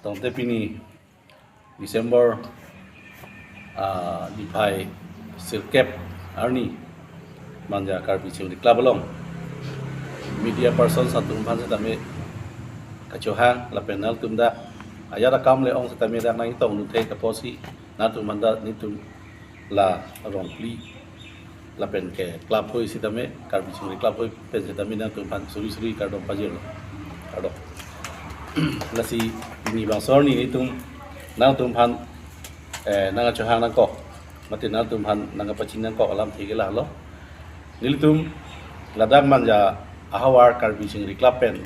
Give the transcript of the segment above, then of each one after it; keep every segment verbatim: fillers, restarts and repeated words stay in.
Tangte pini December, ah, niphai sirkep arni Manja Karbi Chingri Club along media person atum aphan setame kachohang lapen nangtum dak ajat akam le-ong setame dak nangtong nuthe kaposi nangtum aphan dak nelitum la rongpli lapen ke club hoi setame, Karbi Chingri Club hoi pen setame nangtum aphan suri suri kardom pajirlo. Kardom. Lasi pini bangso arni nelitum nangtum aphan, eh, nangkachohang nangkok, mate nangtum aphan nangkapachini nangkok alamthe ke lahelo. Nelitum ladak Manja ahavar Karbi Chingri Club pen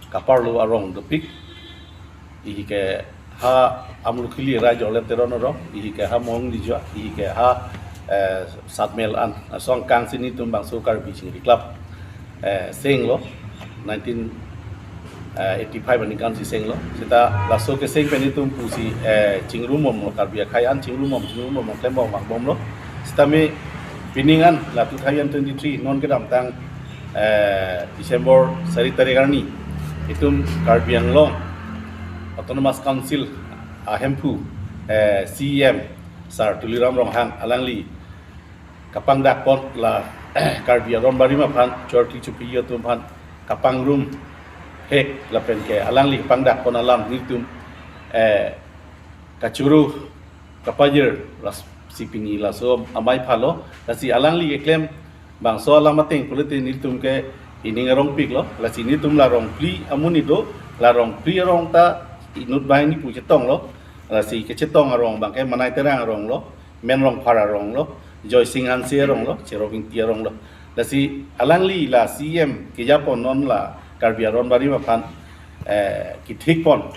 kaparlo arong dopik. Ihi ke ha Amlukhili Rai Jorlem Teron arong, ihi ke ha Mong Dijua, ihi ke ha, eh, Satmel an, asong kangsi nelitum bangso Karbi Chingri Club, eh, senglo, nineteen eighty-five aningkan si senglo. Seta laso keseng pen nelitum pusi, eh, chingrumlo, Karbi akhei an chingrumlo, chingrumlo, klembom, makbomlo. Setame pining an la two thousand twenty-three non kedamtang, eh, December sari tarik arni, itum Karbi Anglong Autonomous Council ahemphu, eh, C E M Sir Tuliram Ronghang alangli kapangdakpon la Karbi aron barim aphan chorti chupi atum aphan kapangrum hek lapen ke alangli kapangdakpon alam nelitum, eh, kachoro kapajir lasi pini laso amei phalo, lasi alangli keklem bangso alam ateng pulote nelitum ke ining arongpiklo, lasi nelitum la rongpli amonit do, la rongpli arong ta inut banghini pu chetonglo, lasi kechetong arong abang ke Manai Terang aronglo, Men Rongphar aronglo, Joysing Hanse aronglo, Cherop Ingti aronglo. Lasi alangli la C E M kejapon non la Karbi aron barim aphan, eh, kethikpon.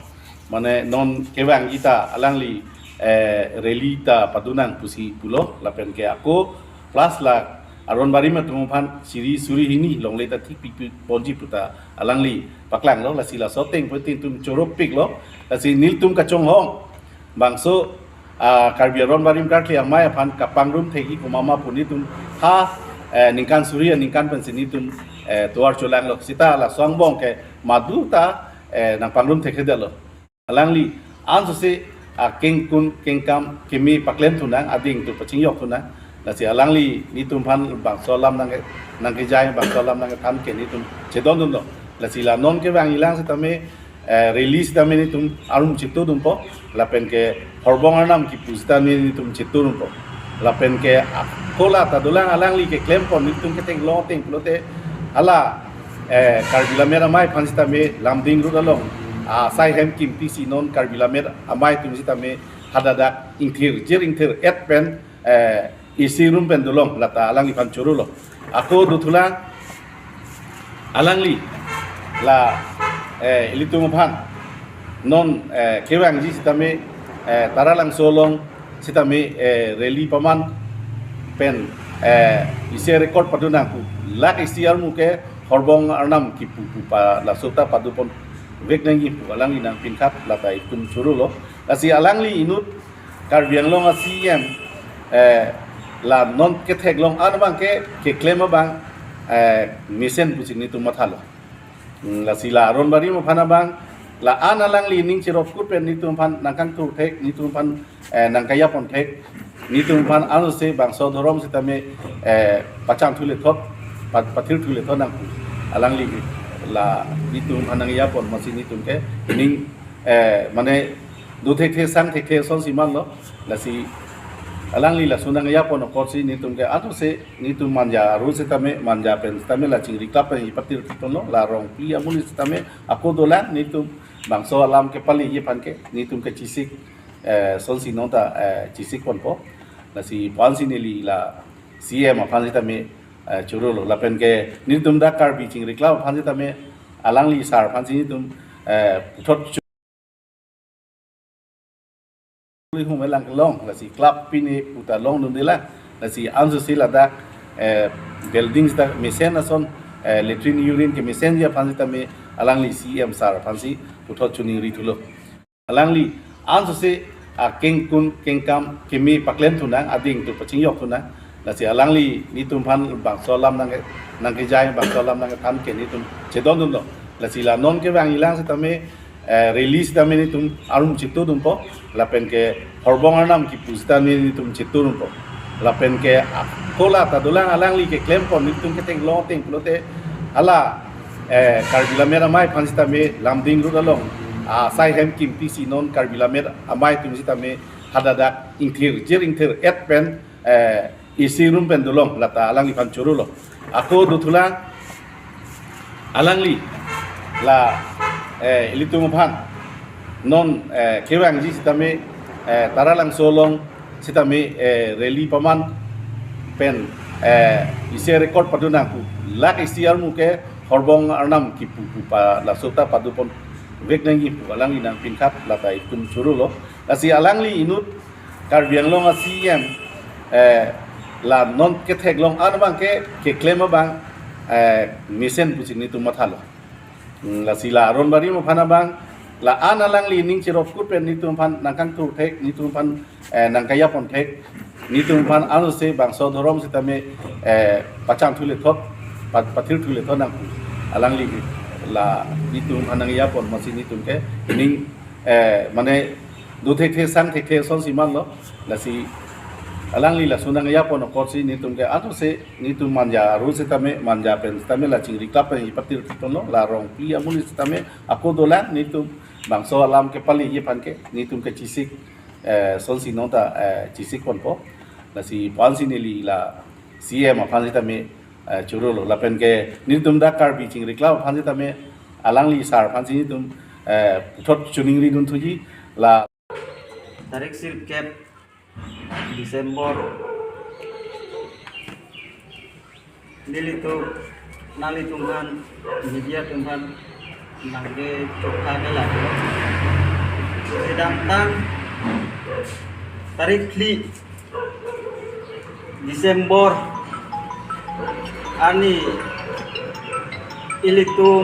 Mane non kevangji ta alangli, eh, rally ta padunang pusi pulo, lapen ke ako plus la aron barim atum aphan suri suri hini longle ta thikpikponji puta alangli paklanglo, lasi laso ateng pen nelitum choropiklo, lasi nelitum kachonghong bangso, ah, Karbi aron barim karkli amei aphan kapangrum thekji komat ma pu nelitum ha, eh, ningkan suri aningkan pensi nelitum, eh, tovar cholanglo, seta laso angbong ke madu ta, eh, nangpangrum thekthedetlo. Alangli ansose akengkun kengkam keme paklem thunang, ading atum pachingjok thunang. Lasi alangli nelitum aphan bangso alam nang, nangkejai, bangso alam nangkethan ke nelitum chedondunlo. Lasi la non kevangjilang setame, eh, rally setame nelitum arum chetudunpo, lapen ke horbong arnam kipu setame nelitum chetudunpo. Lapen ke ako la ta dolang alangli keklempon nelitum ketheklong ateng pulote hala, eh, Karbi Lammet Amei aphan setame Lumding Road along, ah, asai hem kimtisi non Karbi Lammet Amei atum setame hadak ingthir, jir ingthir et pen, eh, A C room pen dolong, lata alangliphan chorolo. Ako dothulang alangli la, eh, ilitum aphan non, eh, kevangji setame, eh, Taralangso along setame, eh, rally paman pen, eh, isi record padunang pu, lak isi armu ke horbong arnam kipu pu pa laso ta padupon vek nangji pu alangli nangpinkhat, lata itum chorolo. Lasi alangli inut Karbi Anglong a C E M, eh, la non ketheklong an abang ke keklem abang, eh, mesen pusi nelitum mathalo. Hmm, lasi la aron barim aphan abang, la-an alangli ning cherop kut pen nelitum aphan nangkangthur thek, nelitum aphan, eh, nangkejapon thek, nelitum aphan ansose bangso dhorom setame, eh, pachangthu lethot, pa-, pathirthu lethot nang alangli la nelitum aphan nangjapon masi nelitum ke ning, eh, mane do thekthe sang thekthe asonsi manlo, lasi alangli laso nangjapon apotsi nelitum ke ansose nelitum Manja aru setame, Manja pen setame la Chingri Club pen ipatir pitonlo, la rongpli amonit setame ako dolang nelitum bangso alam kepaleji aphan ke nelitum ke chisik, eh, asonsi nonta, eh, chisikponpo. Lasi puansi neli la C E M aphan setame, eh, chorolo. Lapen ke nelitum dak Karbi Chingri Club aphan setame alangli sar aphansi nelitum, eh, puthot chu-, hum elang kelong, lasi club pine puta longdunde la, lasi ansose ladak, eh, building ta mesen ason, eh, latrine urine kemesenji aphan setame alangli C E M sar aphansi puthot choningri thulo. Alangli ansose akengkun kengkam keme paklem thunang, ading atum pachingjok thunang. Lasi alangli nelitum aphan bangso alam nang, nangkejai, bangso alam nangkethan ke nelitum chedondunlo. Lasi la non kevangjilang setame, eh, rally sitame netum arum chitu dumpo, lapen ke Horbong Arnam kipu sitame netum chitu dumpo, lapen ke akola ta dolang alangli keklempon netum ketheklong ateng pulote hala, eh, Karbi Lammet Amei aphan sitame Lumding Road along, ah, sai hem kimti si non Karbi Lammet Amei atum sitame hadadak ingthir jir ingthir et pen, eh, isi rum pen dolong lata alangliphan chorolo. Ako dothulang alangli la, eh, ilitum aphan non, eh, kevangji sitame, eh, Taralangso along sitame, eh, rally paman pen, eh, isi record padunang pu, lak isi armu ke Horbong Arnam kipu pu pa laso ta padupon vek nangji pu alangli nangpinkhat lata itum chorolo. Lasi alangli inut Karbi Anglong a-C E M, eh, la non ketheklong an abang ke keklem abang, eh, mesen pusi netum mathalo. Hmm, lasi la aron barim aphan abang, la an alangli ning cherop kut pen netum aphan nangkangthur thek, netum aphan, eh, nangkayapon thek, netum aphan anose bangso dhorom sitame, eh, pachang thule thot, pa-, pathir thule thot nang alangli la netum aphan nangyapon masi netum ke ning, eh, mane do thekthe sang thekthe ason si manlo, lasi alangli laso nangyapon apotsi netum ke anose netum Manja aru sitame, Manja pen sitame la chingri klap pen ipatir pitonlo, la Rongpi amonit sitame ako dolang netum bangso alam kepaleji aphan ke netum ke chisik, eh, ason si nonta, eh, chisikponpo. Lasi pu-an si neli la C E M aphan sitame, eh, chorolo. Lapen ke netum dak Karbi chingri klap aphan sitame alangli sar aphan si netum, eh, puthot choningri dunthuji la tarik sirkep December nelitum, nanglitum aphan, media atum aphan nangkechokha ke lake. Kedamtang tarik phli December arni ilitum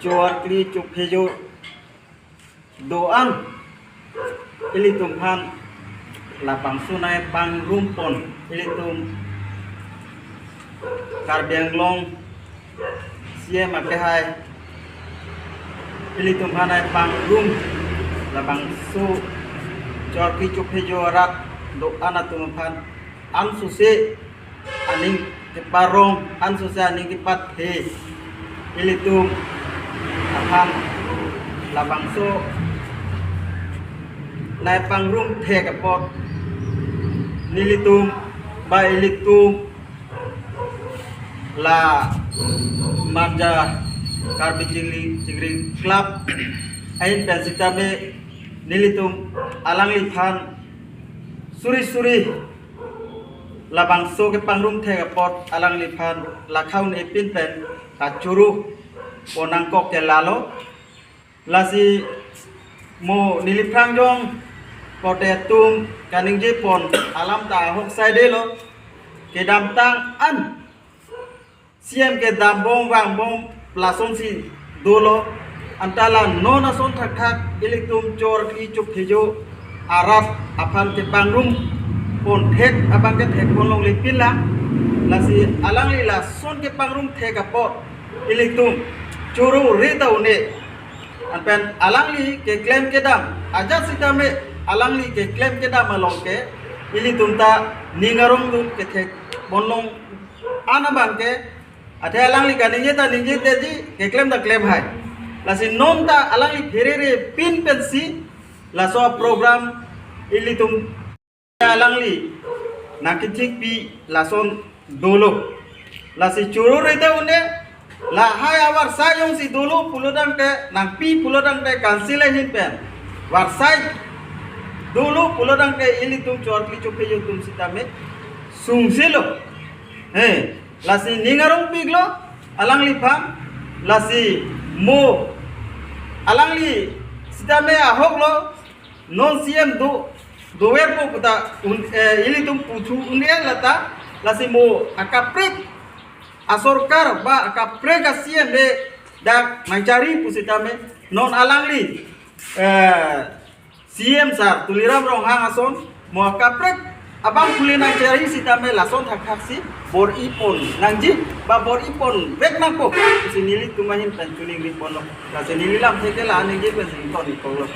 Choarkli Chophejo do-an ilitum aphan labangso nangpangrumpon, ilitum Karbi Anglong C E M akehai ilitum aphan nangpangrum labangso Choarkli Chophejo arat do-an atum aphan ansose aning keparong, ansose aning kepathe ilitum aphan labangso nangpangrum thek apot nelitum ba ilitum la Manja Karbi Chingri, Chingri Club ahin pen sitame nelitum alangliphan suri suri labangso kepangrum thek apot alangliphan lakhaun epin pen kachoro pon nangkok ke lalo. Lasi mo neliphrang jong kote atum kaningjepon alam ta ahok saidelo. Kedamtang an C M kedam bom vang bom lasonsi dolo. Anta la non ason thakthak ilitum Choarkli Chophejo arat aphan kepangrumpon thek abang ke thekpon longle pinlang. Lasi alangli lason kepangrum thek apot ilitum choro rita une. Anpen alangli keklem kedam ajat sitame alangli keklem kedam along ke ilitum ta ning arong dun kethekpon long an abang ke, athe alangli kaningje ta ningje teji, keklem ta klem hai. Lasi non ta alangli pherere pin pensi laso program ilitum alangli nangkethikpi lason dolo. Lasi choro rita une lahai avarsai jongsi dolo pulotangte, nangpi pulotangte cancel ahin pen varsai dolo pulotangte ilitum Choarkli Chophejo atum sitame sungsilo. He, lasi ning arongpiklo alangliphan, lasi mo alangli sitame ahoklo, non C M do, doverpo puta un, eh, ilitum puthu un-e lata, lasi mo akaprek asorkar ba akaprek a-C M e dak nangchari pusitame non alangli, eh, C M sir Tuliram Ronghang ason mo akaprek Abang pule nangcherap sitame lason thakthak si bor-ipon nangji, ba bor-ipon vek nangpo pusi nelitum ahin pen choningri ponlo. Lasi neli lamthe ke la ningje pensi ington-ikoklo.